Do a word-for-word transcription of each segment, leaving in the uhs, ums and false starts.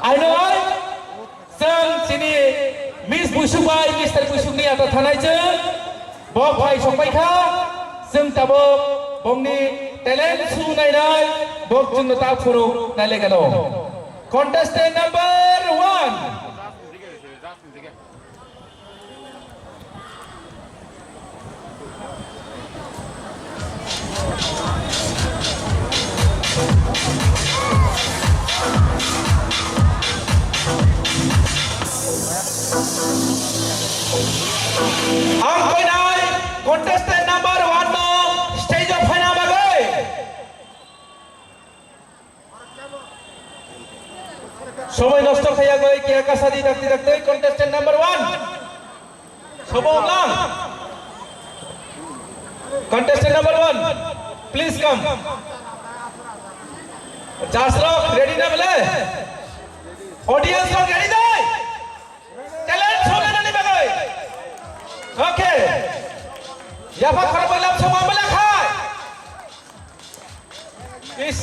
Ainoi, chwng chini Miss Buisuk bai Mister Buisukni ata thanai chwng, bo phai sokpai kha, chwng tabuk bongni talent show nainai, bo chwngno ta phuru nailai gano. Contestant number one. Ang koinai contestant number one no stage o phaina bagwi. Somoi nosto khaiya goi kiya kasadi dakti dakti contestant number one. Sobo lang. Contestant number one, please come. Judge rok ready na bole? Audience rok ready dai? Talent show nani bagwi. Okay. Yapha khorok bai lam song ambala khai. Is.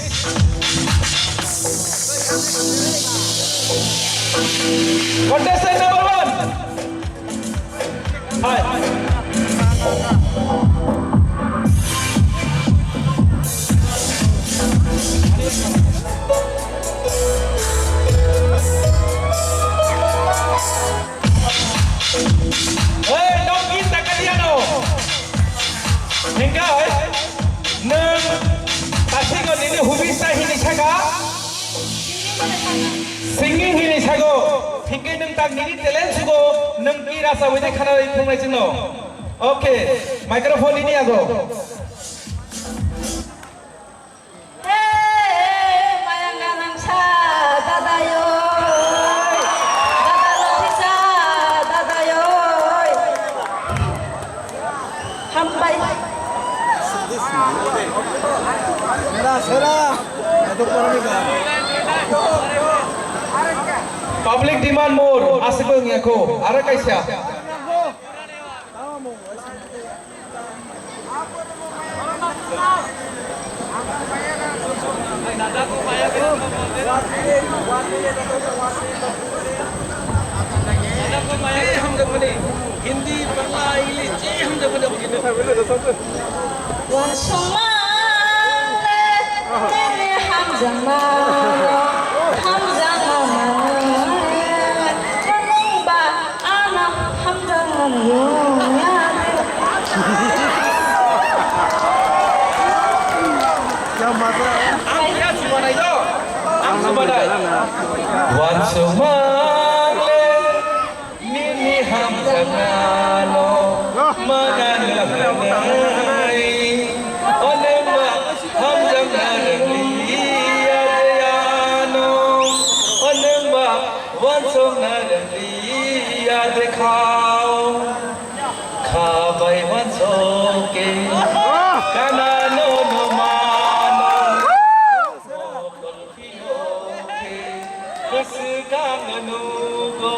Contestant number one. Hi. Hey, don't eat the Kadiano. Hingga, eh? Nang, tasigo nini hobby sa hini saka? Singing hini sago. Hingke nang tak nini talent sugo, nang ki rasa wede khana ri phung nai chino. Okay, microphone nini ago. Hey, mayang ganang sa, dadayoi. Dada lothi sa, dadayoi. Hambai. Sera, sera. Itu kurang ni kan. Public demand more, asik ko ngiya ko. Ara kaisa. Hindi, Bangla, English, je hamjak mani. Wansukma le, nini hamjakma, hamjakma mani, nini ba. Ano hamjakmani yungya de. Ang kaya sumanai do. Ang sumanai. Wansukma le nini hamjakmano manano hwnwi. Onengma hamjakna rwngya de ano. Onengma wansukna rwngya de khao. Kha bai wansuk ke kana no no mano. Mokol phiyok khe bwswk ang nugo.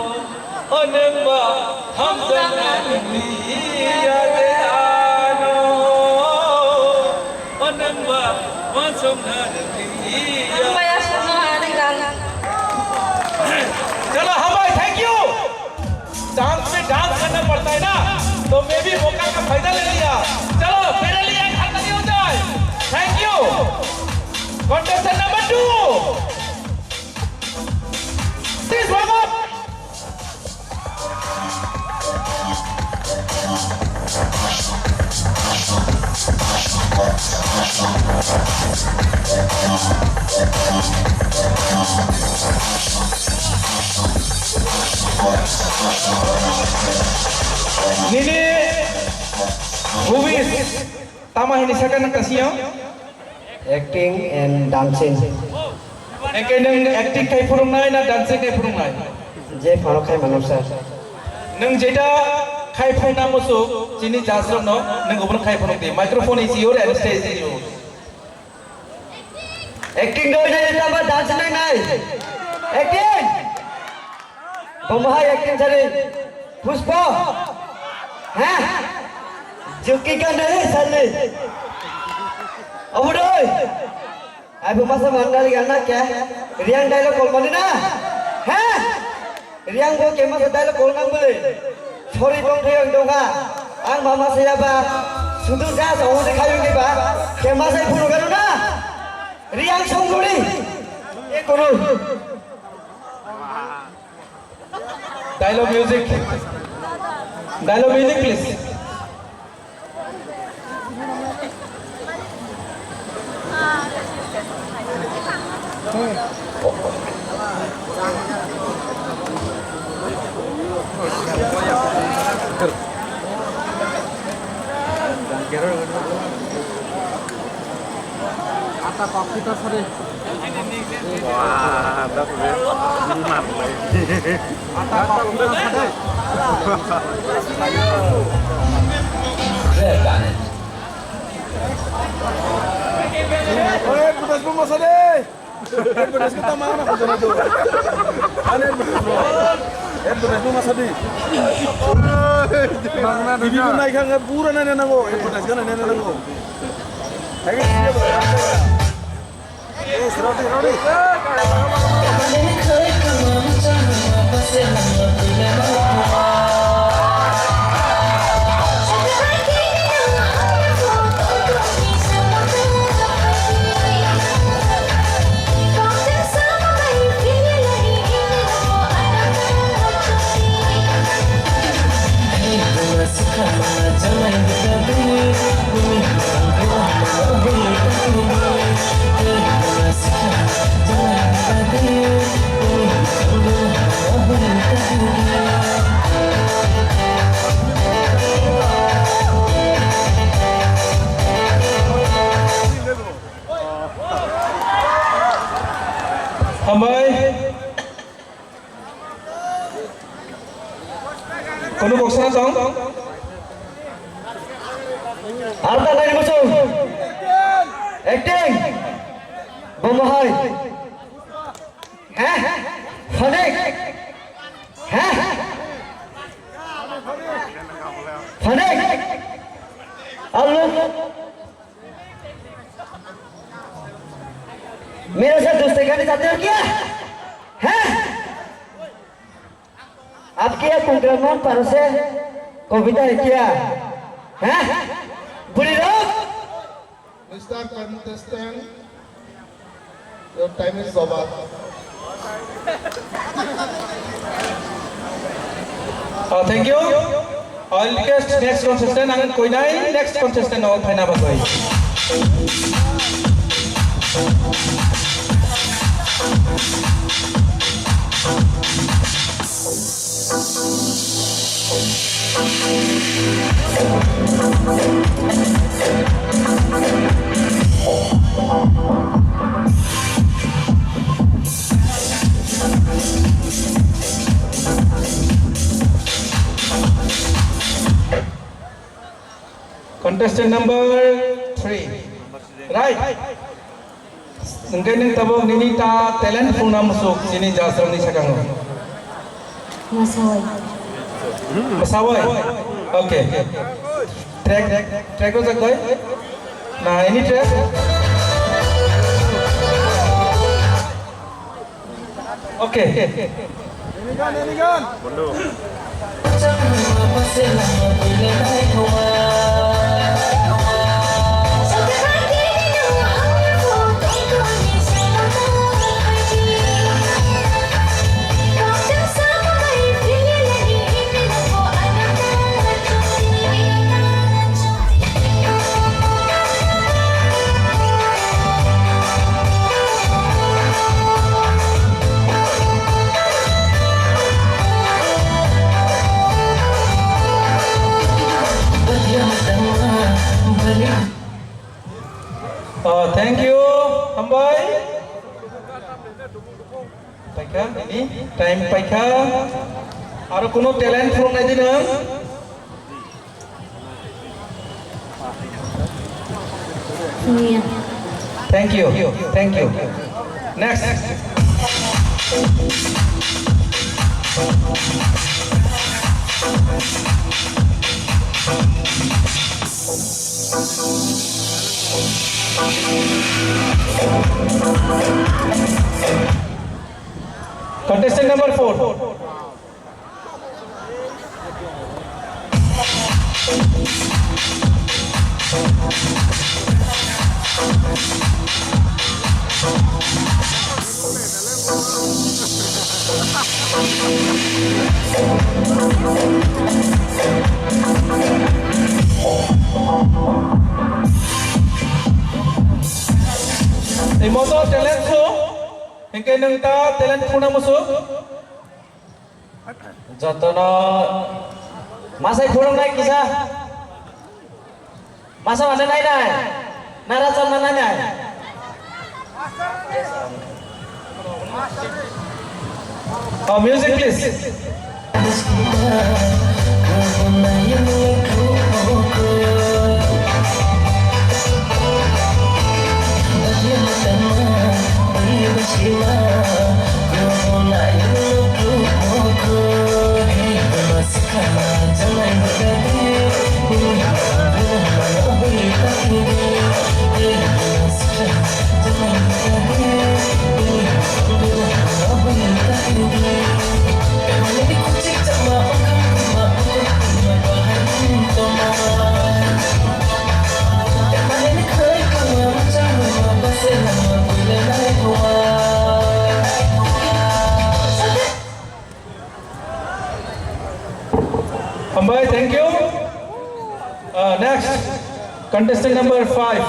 Onengma hamjakna rwngya de ano. Onengma wansukna rwngya. Ang bai aswkno ani gan. Chalo, hambai, thank you. Dance mein dance karna padta hai na, to main bhi mauka ka fayda le liya. Chalo, mere liye ek hath taali ho jaye. Thank you. Contestant number two. Please warm up. Nini hobbies tama hini sakha nang kasio? Acting and dancing. Engke nwng acting khai phurungnai na dancing khai phurungnai? Je phano khai mano, sir. Nwng jeta khai phurungna muchuk chini judge rokno nwng obono khai phurung di. Microphone is your and stage is yours. Acting doi nai tamba dance nai nai. Acting. Bomo hai acting sari. Pushpa. Ha? Juki ka nahi sali. Abu doi. Ai bu masa mandali gana kya? Riang dialogue kol mani na. Riang bo kema se dialogue kol nang bwle. Sorry tong thayang dongha. Ang mama se yaba. Sudu ja sa hodi khayu ke ba. Kema se phuru garo na. Riang song guri. E kono. Dialogue music. Dialogue music, please. Ata kok kita sore. Wah, ata sore. Ata kok kita sore. Oi, putas pun masa deh. Advertise ko tama na ko jana do. Ani advertise ko. Advertise ko masa di. Bangna do. Ibi ko nai khang pura nai nai nango. Advertise ko nai nai nango. Hai ke siya ba. Yes, roti, roti. Hambai. Kono boksana tong? Arta nai muchung. Acting. Bomo hai. Hah? Phonik. Hah? Phonik. Alu. मेरे से दूसरे का भी साथ हो क्या? हैं? आपके या कुंकरमन पर से कविता है क्या? हैं? बुरी लोग? Mister Contestant, your time is over. Uh, thank you. I'll request next contestant, ang koinai next contestant no phaina bagwi. Contestant number three. Right. Hwnkhe nwng tabuk nini ta talent phunukna muchuk chini judge rokni sakango. Mwsawai. Mwsawai? Okay. Track, track rwjak bai? Na, any track? Okay. Oh, thank you, hambai. Paikha, ini time paikha. Aro kuno talent phunuknai di nwng? Thank you. Thank you. Next. Contestant number four. Imoto talent show, hingke nung ta talent khuna musu. Jotono masai khulumnai kisa. Masa mana nai nai? Nara chal mana nai nai? Oh, music please. Hambai, thank you. Uh, next, contestant number five.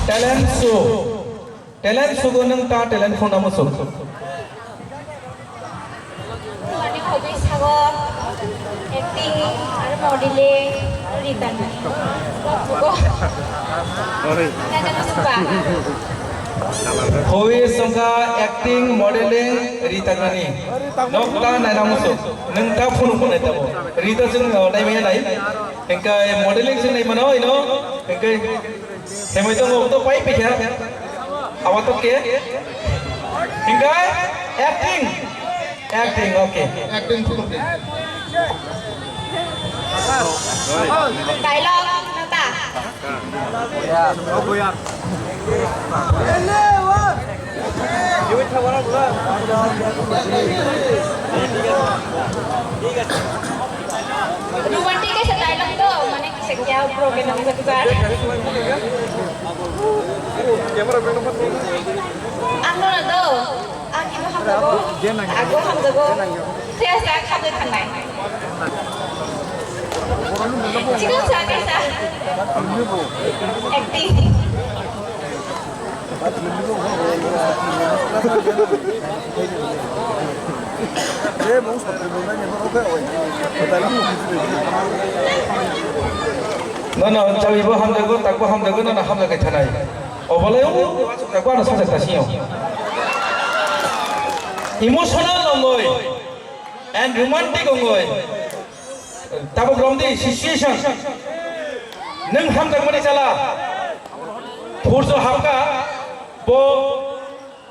Talent show. Talent sugo nwng ta talent phone amo suk. Ani hobby sago acting, aro modeling, aro return. Hobby songkha acting, modeling, return ani. Nok ta naina musu. Nwng ta phone phone naitamo. Return sing naimaya nai. Engkai modeling sing naimano ino. Engkai Hemoi tongo, to pai pikha. Awa to ke? Hingkai? Acting. Acting, okay. Acting film. Dialogue, nata. Romantic kaisa dialogue to, mane kisa kya broken ang jagjar. Ang no do, ang kino hamjago, ago hamjago, kya sa khamjai thangnai. Chikon sa kaisa. Acting. No, no, chawi bo hamjago, tak bo hamjago, no, no, hamjago thanai. Obolai o, tak bo ano sajak ta sio. Emotional ongoi and romantic ongoi. Tabuk romdi situation. Nwng hamjakmani chala. Phurjo hamka bo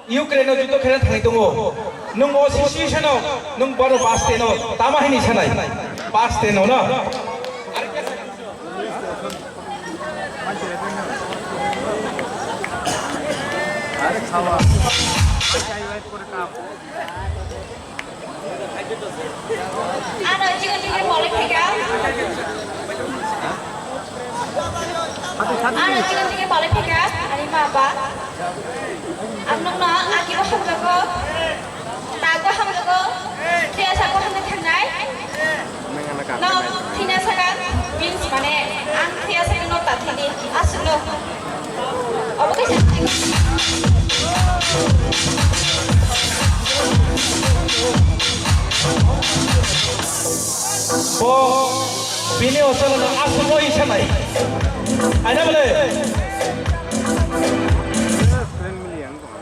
Ukraine o juddo khaina thangwi tongo. Nwng o situation o nwng bono bus stand o tama hini sanai. Bus stand o no. Ano chicken chicken boleh tiga. Ano chicken chicken boleh tiga. Ani ma apa? Ang nung no, aki bo hamjago. Tago hamjago. Tiya sako hamjak thangnai. No, thina saka. Beans mane, ang tiya saka no ta thini. Asuk no. Bo bini osolo no asuk oi sanai. Aina bole.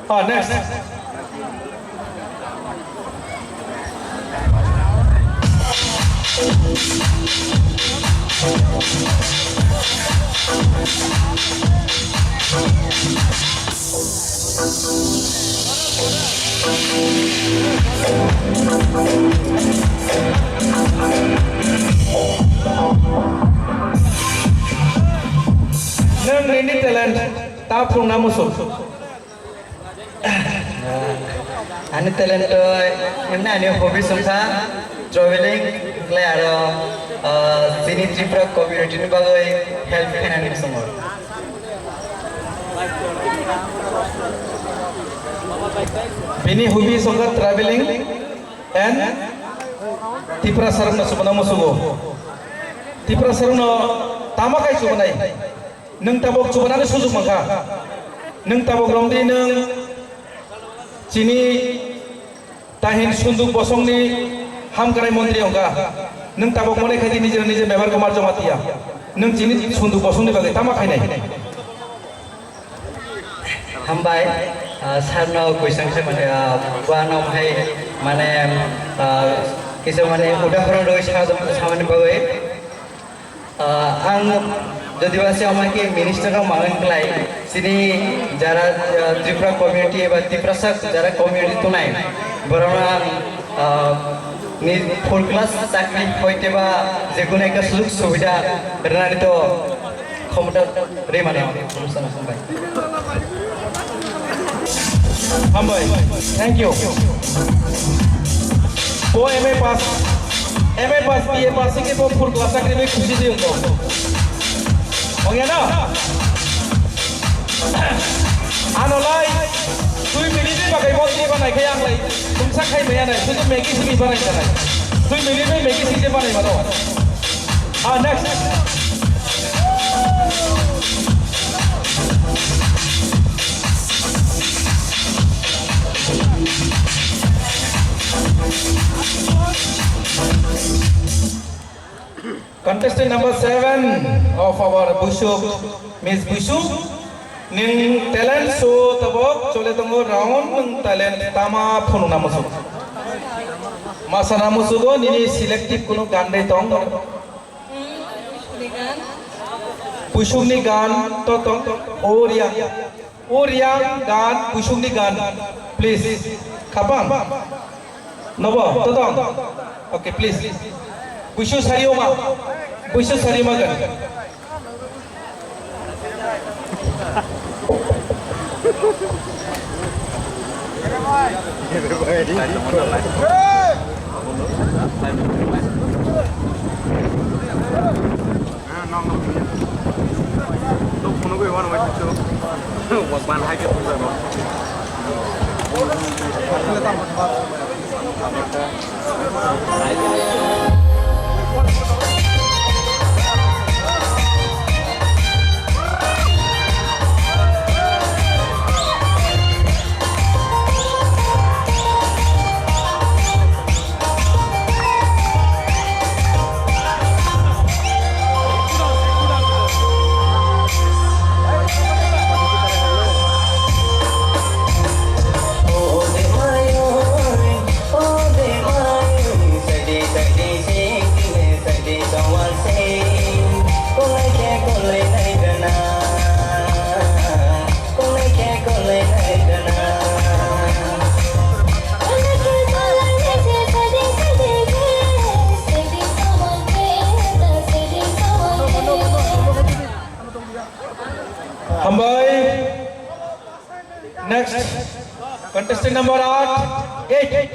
Ah, next. Nwng nini talent ta phwrwngna muchung. Ani talent to emni ani hobby wngkha traveling, khlai aro, ah, chini Tripura community ni bagwi help khainani muchungo. Bini hobby wngkha traveling and Tiprasa rokno chubana muchungo. Tiprasa rokno tama khai chubanai. Nwng tabok chubanani sujug mankha. Nwng tabok romdi nwng chini tahin Sunduk Bosongni hamkrai montri wngkha. Nwng tabok mone khaidi nijera nije Mebar Kumar Jamatia. Nwng chini Sunduk Bosongni bagwi tama khainai. Hambai, ah, sir no question khe mane, ah, buano hai mane, ah, kisa mane udahoron rwi sa-, samani bagwi. Ah, ang jodi ba se ama khe minister rok mangan klai, chini jara, ah, Tripura community eba Tiprasa jara community tongnai, borok ang, ah, ni full class chakri hoite ba je kono ekta sujog subida rwnani to khomota rwi mano. Hambai. Thank you. Bo M A pass, M A pass, B A pass, hingke bo full class chakri bai khusi di wngkho. Ongya na? Ano lai, twi minute ni bagai bo twi banai khe ang lai, tungsa khai maya nai, sudu Maggi simi banai sanai. Twi minute bai Maggi simi banai mano. Ah, next. Contestant number seven of our Buisuk, Miss Buisuk, nwng talent show tabok chole tongo, round nwng talent tama phunukna muchuk. Masana muchugo nini selective kunu gan de tong. Puisukni gan to tong, o Riang. O Riang gan, puisukni gan. Please. Khapang. Nobo, to tong. Okay, please. Puisu sari oma. Puisu sari oma gan. Hambai. Next, contestant number eight, eight.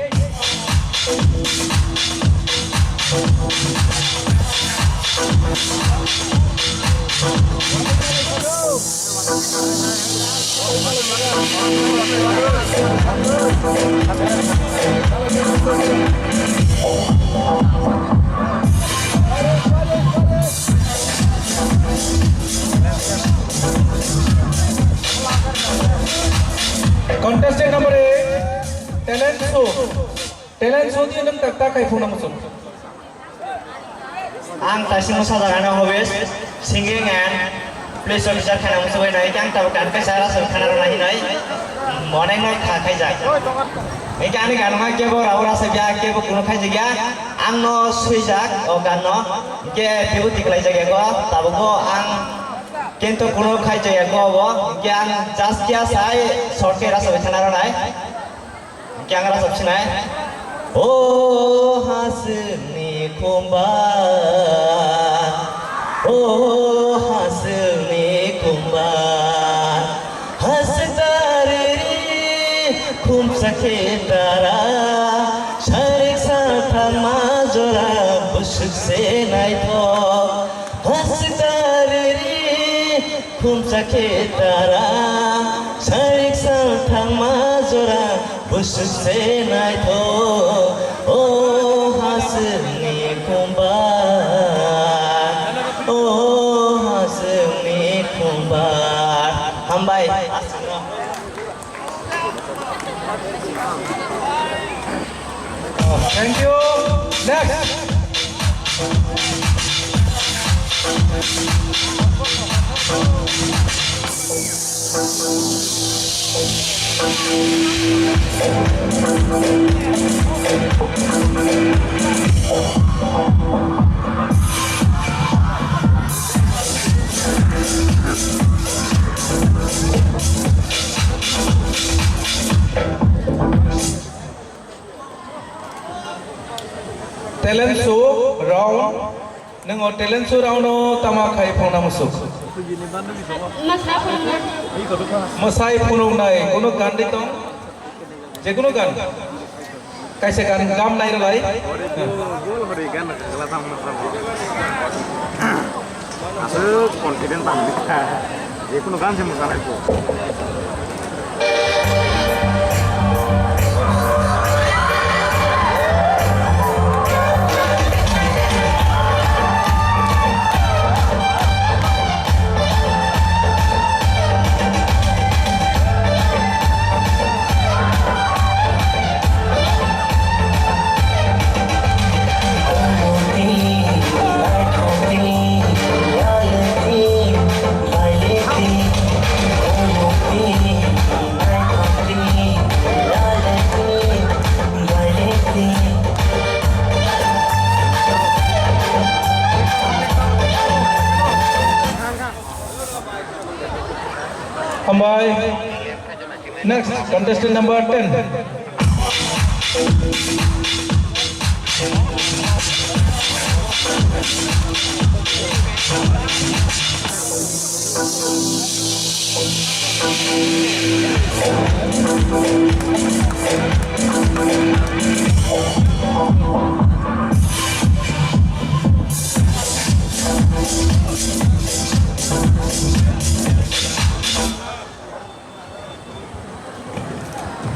Contestant number eight, talent show. Talent show di nwng tak tak khai phone namu. Ang taisingmo sajagani hobbies singing and police officer khaina muchugwi nai, ang tabuk kan kaisa rasa khana rwna hinwi moneng no kha khaijak. Hingke ani ganma kebo rabo rasa ya, kebo kuno khaijak ya. Ang no swijak o gan no, hwnkhe bibuti khlaijak yago, tabuk bo ang kento kuno khaijak yago obo, hwnkhe ang just kya sai short khe rasa bai thana rwnai, hwnkhe ang rasa sinai. O haswkni khumba, o haswkni khumba, Hastariri khumsa khe tara, sarik sathangma jora busuk se naithok. Hastariri khumsa khe tara, sarik sathangma jora busuk se naithok. O haswkni khumba, o haswkni khumba. Hambai. Thank you. Next. Talent show round. Nwng o talent show round no tama khai phunukna musuk? Mwsai phunuknai kunu gan de tong? Jekunu gan? Kaisa gan gam nai rwlai. Aswk confident tang bikha. Jekunu gan se mwsa nai ko. Hambai. Next, contestant number ten.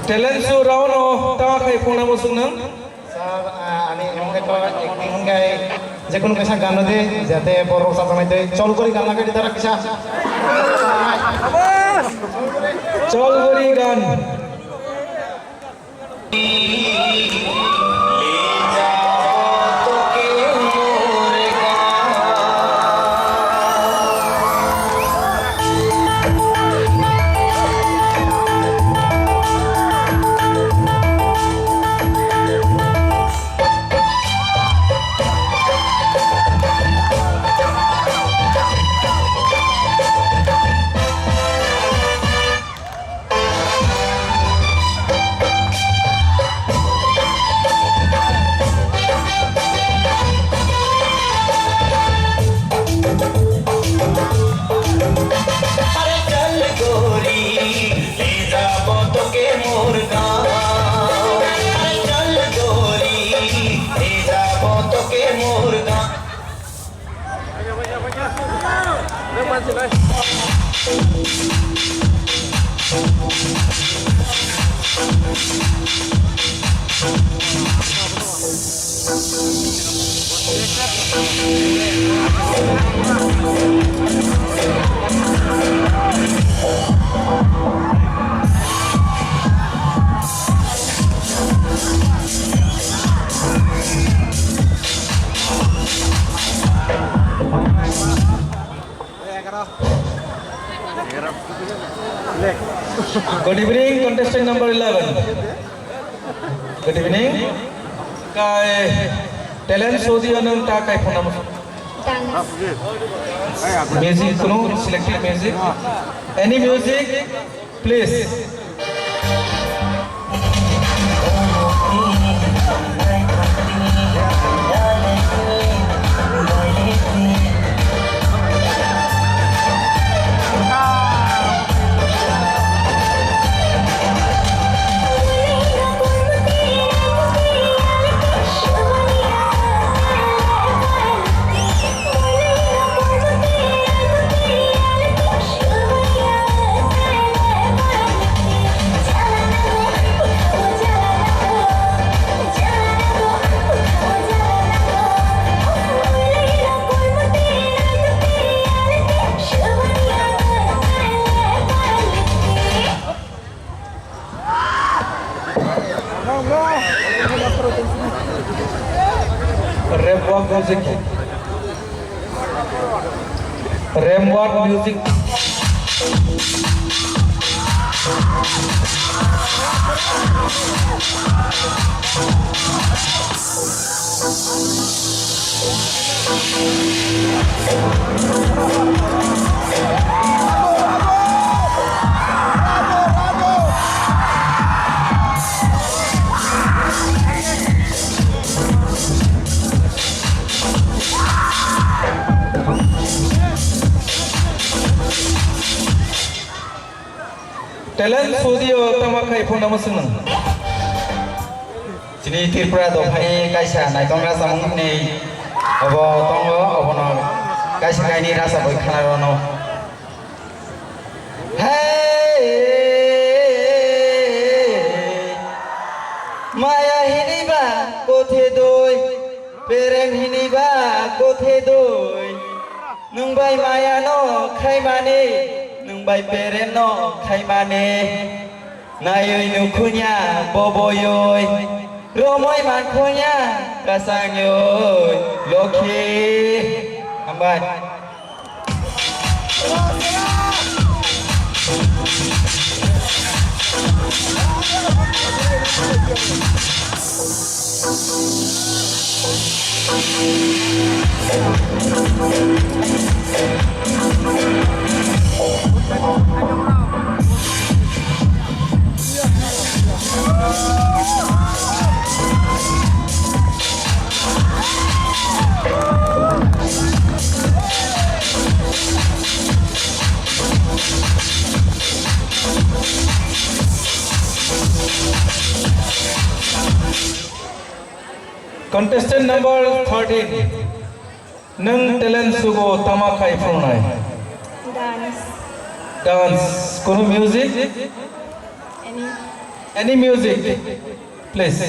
Talent show round o ta khai phone amo sung nang. Sir, ah, ani emon khe to acting hwnkhe jekunu kaisa gan no de, jate borok rok chajaknai tei chol gori gan lagai di dara kisa. Chol gori gan. अरे चल गोरी, ले जाबो तोके मोर गाँव। अरे चल गोरी, ले जाबो तोके मोर गाँव। Good evening, contestant number eleven. Good evening. Kai Talent show di, ano ta kai phone number. Music, kuno selected music. Any music, please. Rap World Music. Rap World Music. Talent show di o, tama khai phone number swngnang. Chini Tripura dophani kaisa naitong rasa mung hwnwi obo tongo, obono kaisa kainwi rasa boi khana rwno. Hey, maya hini ba kothe doi, pereng hini ba kothe doi. Nwng bai maya no khaimani, nwng bai pereng no khaimani. Naiwi nukhunya boboyoi, romoi mankhunya kasangoi, lokhi. Hambai. Contestant number thirteen. Nwng talent sugo tama khai phungnai? Dance. Dance. Kono music? Any. Any music, please.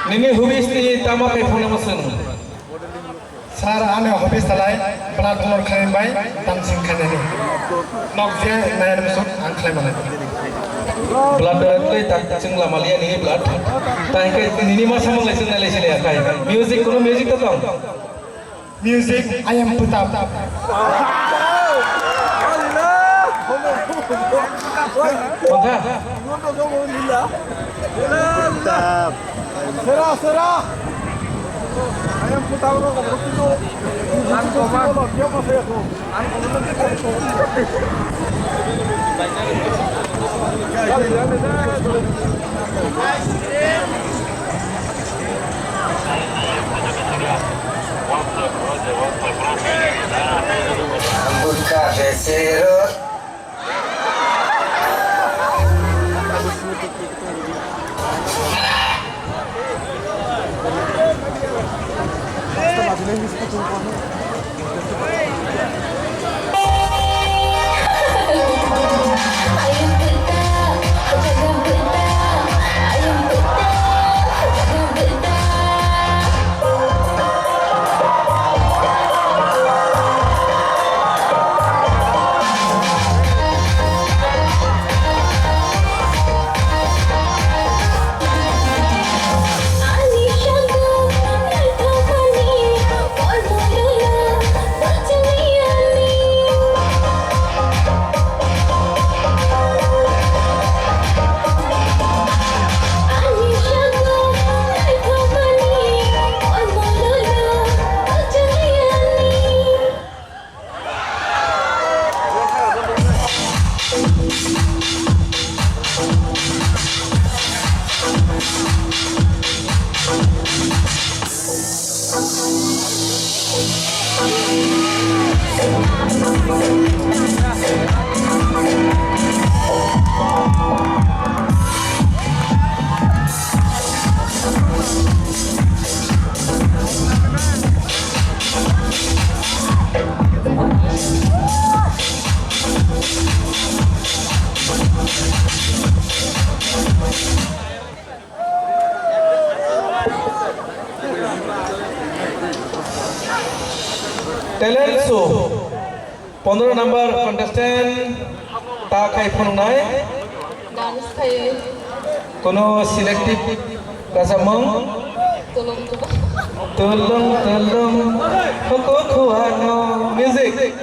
Nini hobbies ni tamo khe phone mo sung. Sir, ani hobbies talai blood donor khainani bai dancing khainani. Nok je nai musuk ang khlai manai. Blood donate le tak chwng lama liya nini blood. Ta hingke nini ma samung le chwng nai le sile akai. Music, kono music to tong. Music, I am Putap. Mangkha? Sera, sera. I am Putap. Talent show, pondro number contestant ta khai phunuknai. Dance khai. Kono selective rajapmung. Tulung tulung. Tulung tulung, huku khuano. Music.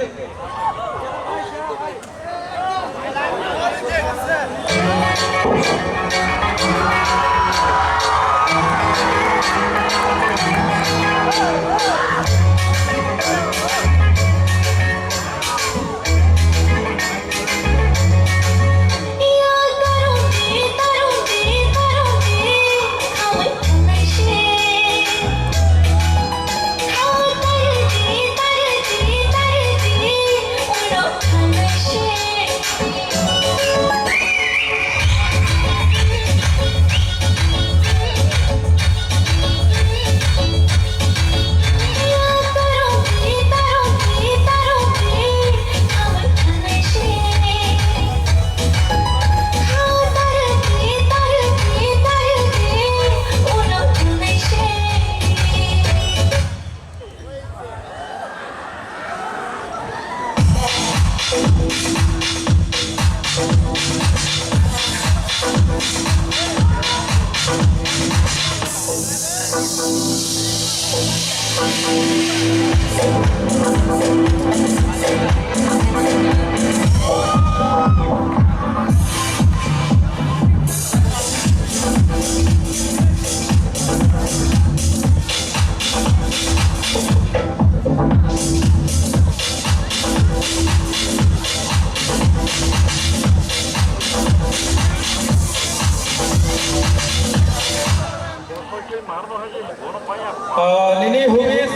Ah, nini hobbies?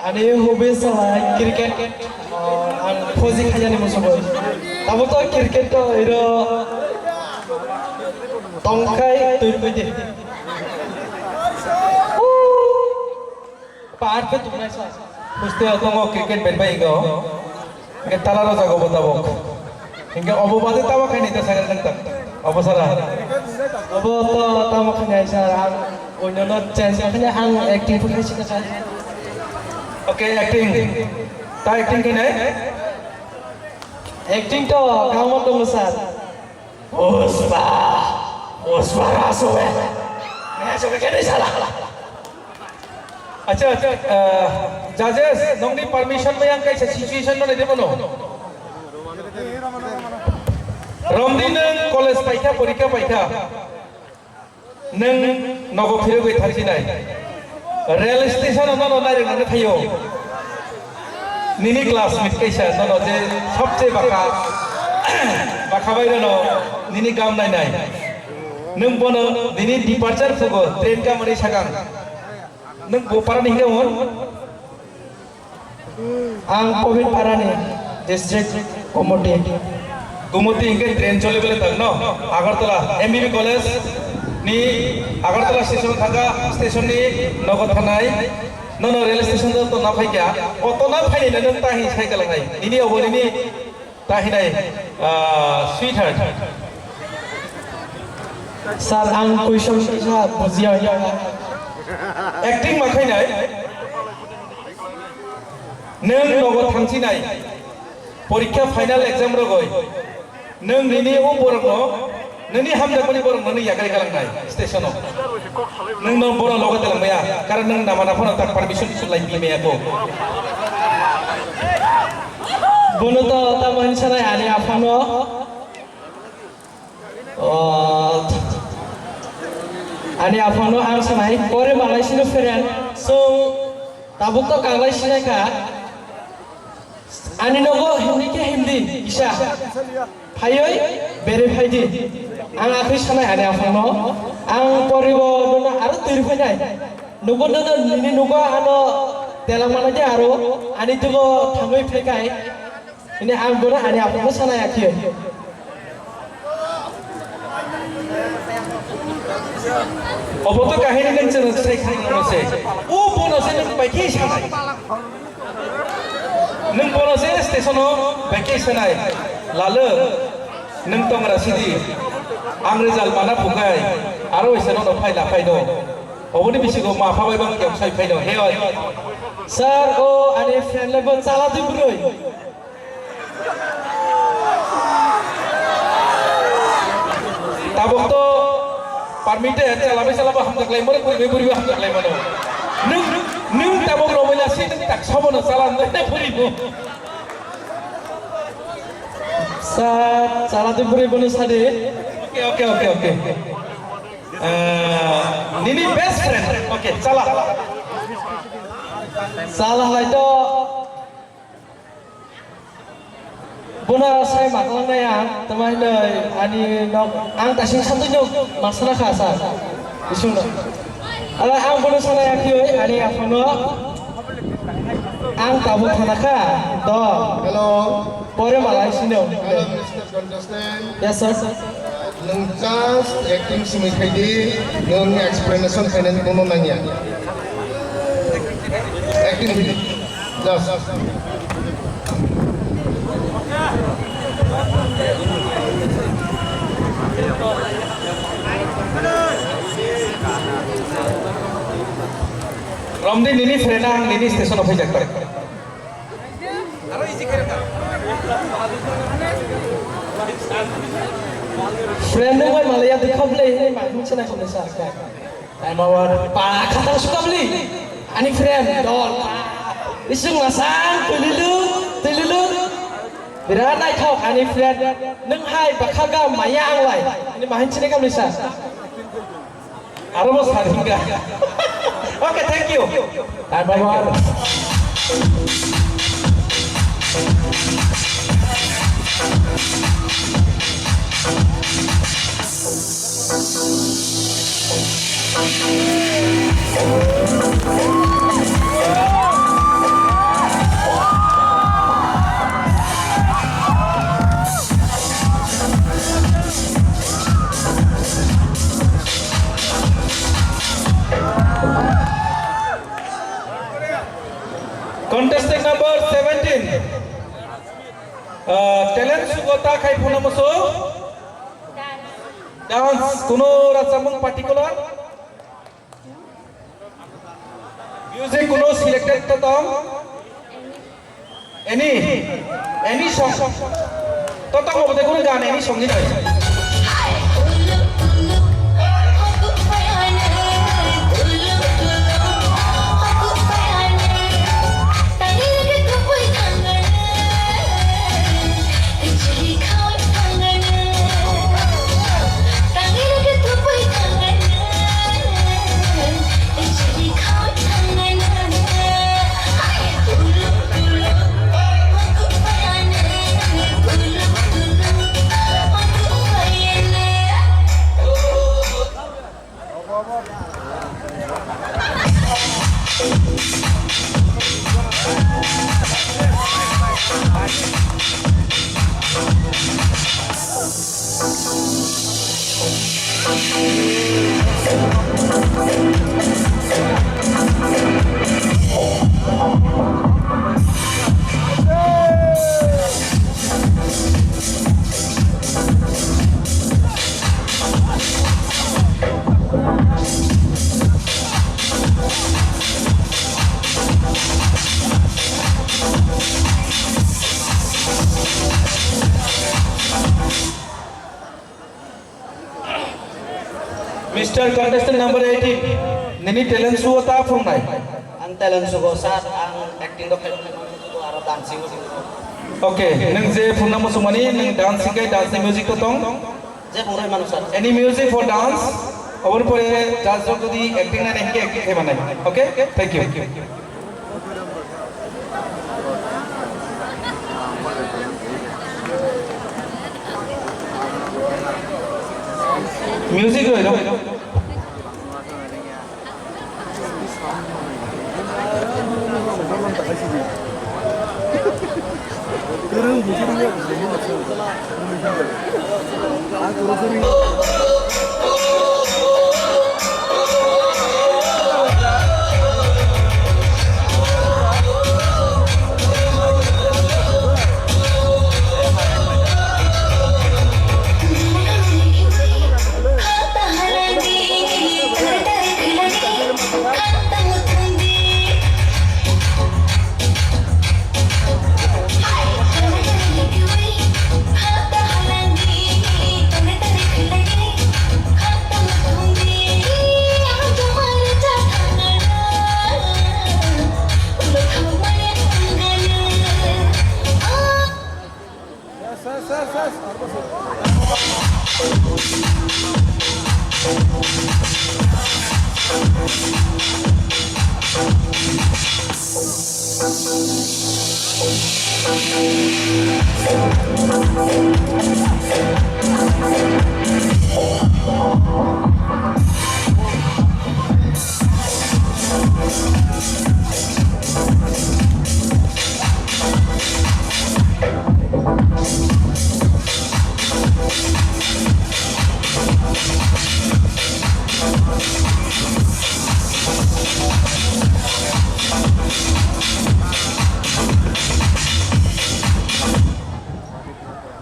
Ani hobby sa cricket, ah, ang khoji khaiyani musugo. Tamo to cricket to iro tongkhai twi twi de. Par khe tungnai sa. Huste tongo cricket bat bai go. Hingke tala rojak obo tabok. Hingke obo bade tamo khaini ta sakha nang ta. Obo sara. Obo to tamo khaini ai sara ang onyono change khaini ang acting pun khaisi kha. Okay, acting. Ta acting khaini? Acting to gangma tongo sir. Pushpa, Pushpa rasoe. Rasoe kene sala. Acha, acha, ah, judges, nongni permission bai ang kaisa situation no naide bono. Romdi nwng college paikha, porikha paikha. Nwng nogo phirogwi thangsinai. Rail station o nono nairwknani thaio. Nini classmate kaisa nono je sobse baka, baka bai nono nini gam nainai. Nwng bono nini departure phugo train kamani sakang. Nwng bo parani hinwi hwn? Ang Pobin Parani, district Gumoti. Gumoti hingke train choli bole tangno, Agartala M B B College ni Agartala station thangka, station ni nogo thanai, nono rail station to tonna phaikya, o tonna phainai nwng ta hin sai kalangnai, nini obo nini ta hinai, ah, sweetheart. Sir, ang question kisa bujiya. Acting ma khainai? Nwng nogo thangsinai, porikha final exam rogoi, nwng nini o borokno, nini hamjakmani borokno nwng yakarwi kalangnai station o. Nwng no borok logo telangmaya, karon nwng nama naphano tak permission lai bimaya ko. Bono to tamo hinwi sanai ani aphano. O, ani aphano ang sanai, pore malai sino friend. So, tabuk to kanglai sinai kha. Ani nogo Hindi khe Hindi, kisa. Phaioi, bere phaidi. Ang akhri sanai ani aphano. Ang poribo nono aro twi phainai. Nogo nono nini nogo ano telang mana je aro. Ani tugo thangoi phaikai. Ini ang bono ani aphano sanai akhe. Obo to kahini nwng chwng sai khani no se. O bono se nwng bai khe sanai. Nwng bono se station o bai khe sanai. Lalo nwng tongra sidi. Ang result mana phukai. Aro waisa no phai la phai do. Oboni bisigo ma pha bai bang khe sai phai do. He oi. Sir o ani friend le bo chala dui broi. Tabuk to permit de chala bai chala ba hamjak lai mano, puri bai puri ba hamjak lai mano. Nwng, nwng tabuk romai la si nwng tak sobo no chala nwng de puri bo. Sa chala de puri bo no sadi. Okay, okay, okay, okay. Ah, nini best friend. Okay, chala. Chala lai to. Bono sai maklang nai ang, tama hinoi ani nok, ang tasing santui nok, masana kha sa, isung no. Ala ang bono sana ya khioi, ani aphano, ang tabuk thana kha, do. Hello. Pore malai sino. Hello, Mister Contestant. Yes, sir. Nwng just acting simi khaidi, nwng explanation khainani bono nangya. Acting khaidi. Just. Romdi nini friend ang nini station o phaijak pai. Friend no bai malaya dikha ble hini ma hini chana khamle sa ka. Time over. Pa khatang sukamli. Ani friend dol. Isung masang tulilu tulilu. Birat naithok ani friend. Nwng hai bakha ga maya anglai. Ini mahin chini kamli sa. Aro bo sar hingga. Okay, thank you. Time over. Contestant number seventeen. Uh, talent sugo ta khai phano muso. Dance, kuno rachapmung particular. Music kuno selected to tong? Any? Any song? To tong obo de kuno gan any song ni nai. Mister Contestant number eighteen, nini talent show ta phungnai? Ang talent show sir, ang acting do khayo, aro dancing o. Okay, nang je phungna muchungmani, nang dancing kai, dancing music to tong? Je phungnai manu sir. Any music for dance? Obor pore judge rok jodi acting nai nai hingke acting khai manai. Okay, thank you. Music roi rok.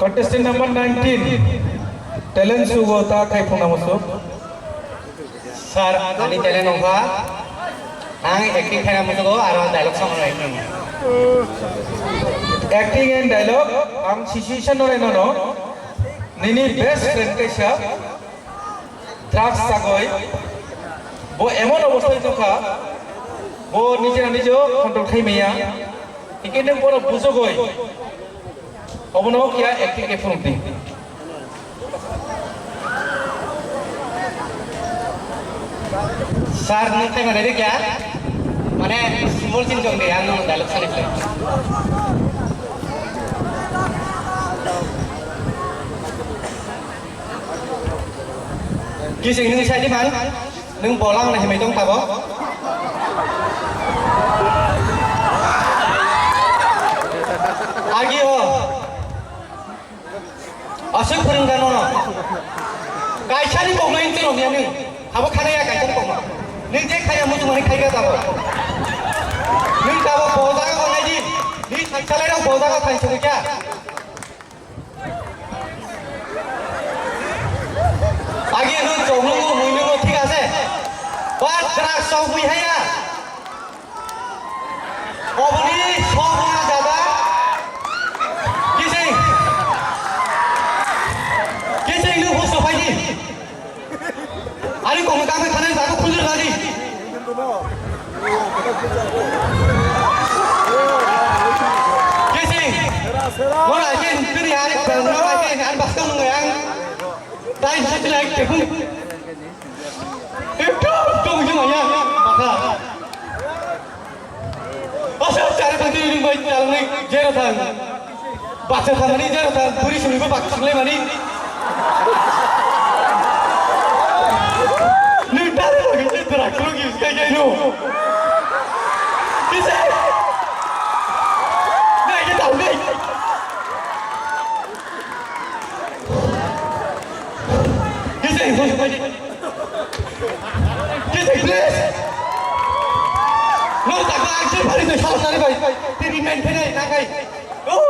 Contestant number nineteen, talent show ta khai phungna muchung. Sir, ani talent wngkha, ang acting khaina muchungo aro dialogue song rwna muchungo. Acting and dialogue, ang situation no rwna no, nini best friend kaisa drugs chagwi, bo emon obosthai tongkha, bo nijera nijo control khai maya, hingke nwng bono bujogoi, obono kya acting khe phunukdi. Sir, nwng khaima nai de kya? Mane, symbol chinchong de, ang nwng dialogue sani khlai. Kising nwng sai di man, nwng bolang na himai tong tabo. Agi ho. Aswk phwrwngkha nono. Kaisani kokno inti romya nwng. Abo khana ya kaisani kokno. Nwng je khaya muchungmani khaikha tabo. Nwng tabo bojaga ko naidi. Ni saksalai rok bojaga thai sugwi kya. Agi nwng choknungo muinungo thik ase. But drugs chok mui haya. Oboni sok wngna jada. Kising. Kising nwng husto phaidi. Ani kokno kangkhe thanai jaga khunjur nadi. Kising. Mora kin tini ani kokno kin ani baskang nungai ang. Tai sati lai kepung. Ekdom tong juma ya. Baka. Asa chara tang tini ring bai talangni jera tang. Baksa tangni jera tang, buri sumi ba baksa sunglai mani. Ni tare lagi ni tera kru gi kai kai no. Kise? Nai ke tau nai. Kise? Kise? Please. No, tak ang sih hari tu salah tadi bai. Treatment kene nakai. Oh,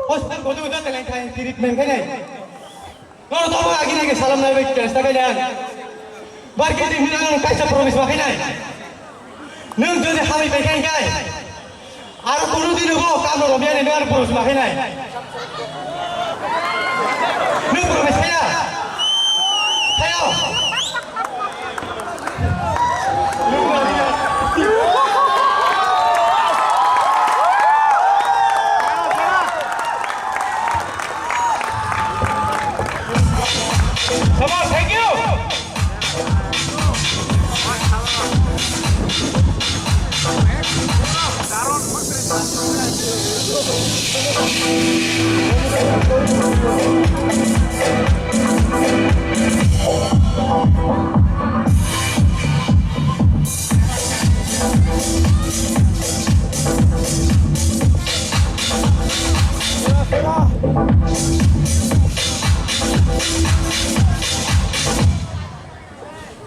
hospital kodu kodu teleng kai treatment kene. No, no, tamo agi nagi salam nai bai, kesta kai dan. Bar ke din nang kaisa promise ma kai nai. Nung jodi hamai bai kai kai. Aro kono din bo kam ro biani nang promise ma kai nai. Nung promise kai na. Kayo. Come on, thank you.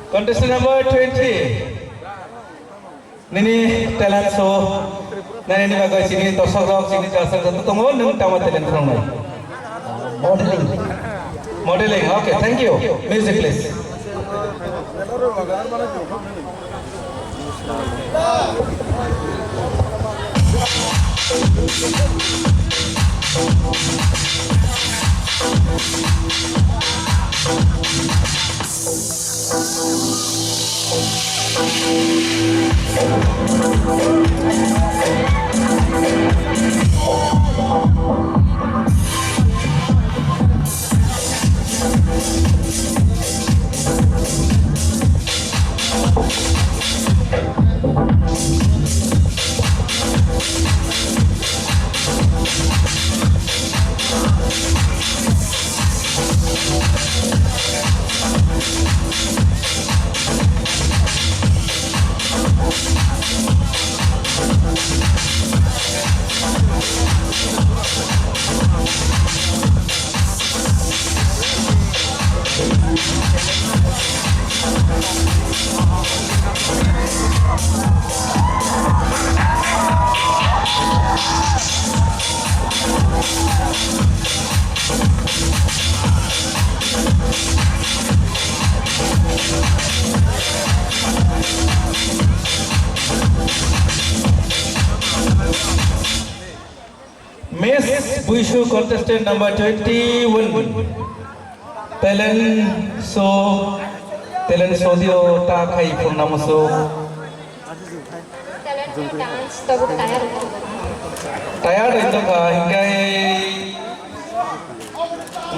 Contestant number twenty. Nini talent show, nini bagwi chini dorsok rok, chini judge rok joto tongo, nwng tamo talent rok nai? Modeling. Modeling, okay, thank you. Music, please. Miss Buishu contestant number twenty-one. Talent show, talent show dio ta khai phung namusu. Talent show dance tabuk tayar. Tayar itu kha, hingkai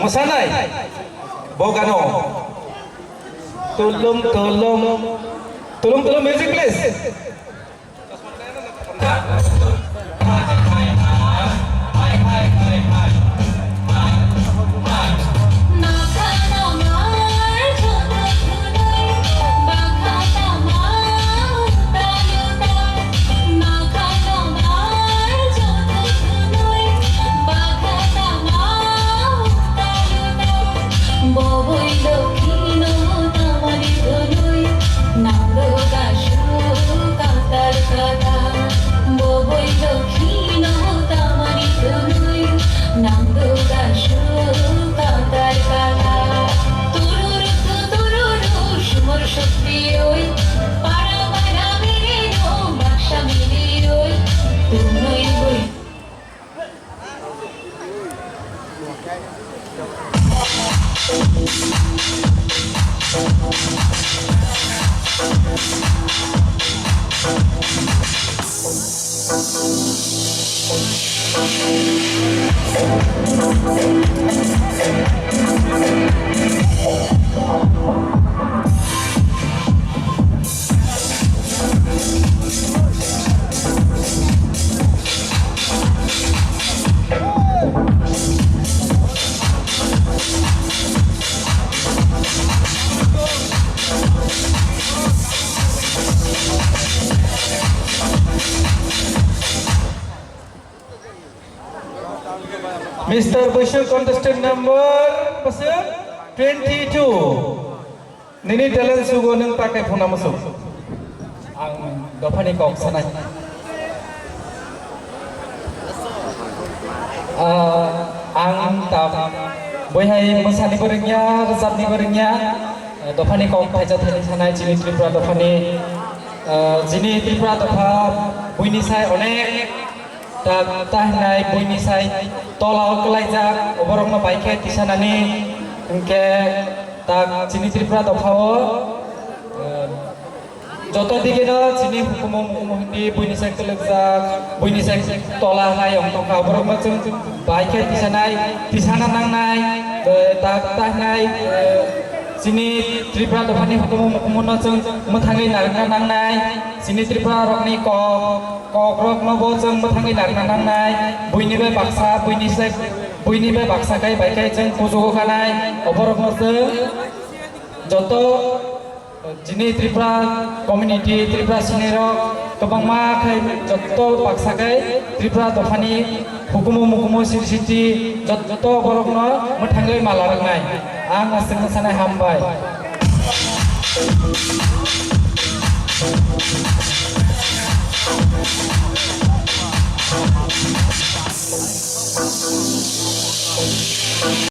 musanai, bogano. Tulung tulung, tulung tulung music please. Boboi dokhino tamari tonoi, nangdo gasu katar kata. Boboi dokhino tamari tonoi, nangdo gasu katar kata. Tururu tu tururu sumur sukrioi, para para mirino baksa mirioi, tunoi boi. Mister Buishu contestant number bwswk twenty-two. Nini talent sugo nwng ta khe phuna muchung. Ang dophani kok sanai. Ah, ang tam boihai mwsani bwrwngya, rwchapni bwrwngya, dophani kok thaisa thaini sanai chini Tripura dophani, ah, chini Tripura dopha buini sai onek ta, ta hinai buini sai tola o kwlaijak, oborokno bai khe tisanani hinkhe ta chini Tripura dophao, eh, joto digeno chini hukumu mukumu hindi buini sai kwlwkjak, buini sai tola hai wng tongkha, oborokno chwng bai khe tisanai, tisana nangnai, eh, ta, ta hinai, eh, chini Tripura dophani hukumu mukumuno chwng mwthangwi narwkna nangnai, chini Tripura rokni kok, Kokrokno bo chwng mwthangwi narwkna nangnai, buini bai baksa, buini se, buini bai baksa kai bai kai chwng kuchugo khanai, oborokno chwng joto chini Tripura community, Tripura sinirok kwbangma khai joto baksa kai Tripura dophani hukumu mukumu siri siti joto borokno mwthangwi mala rwknai. Ang aswkno sanai hambai.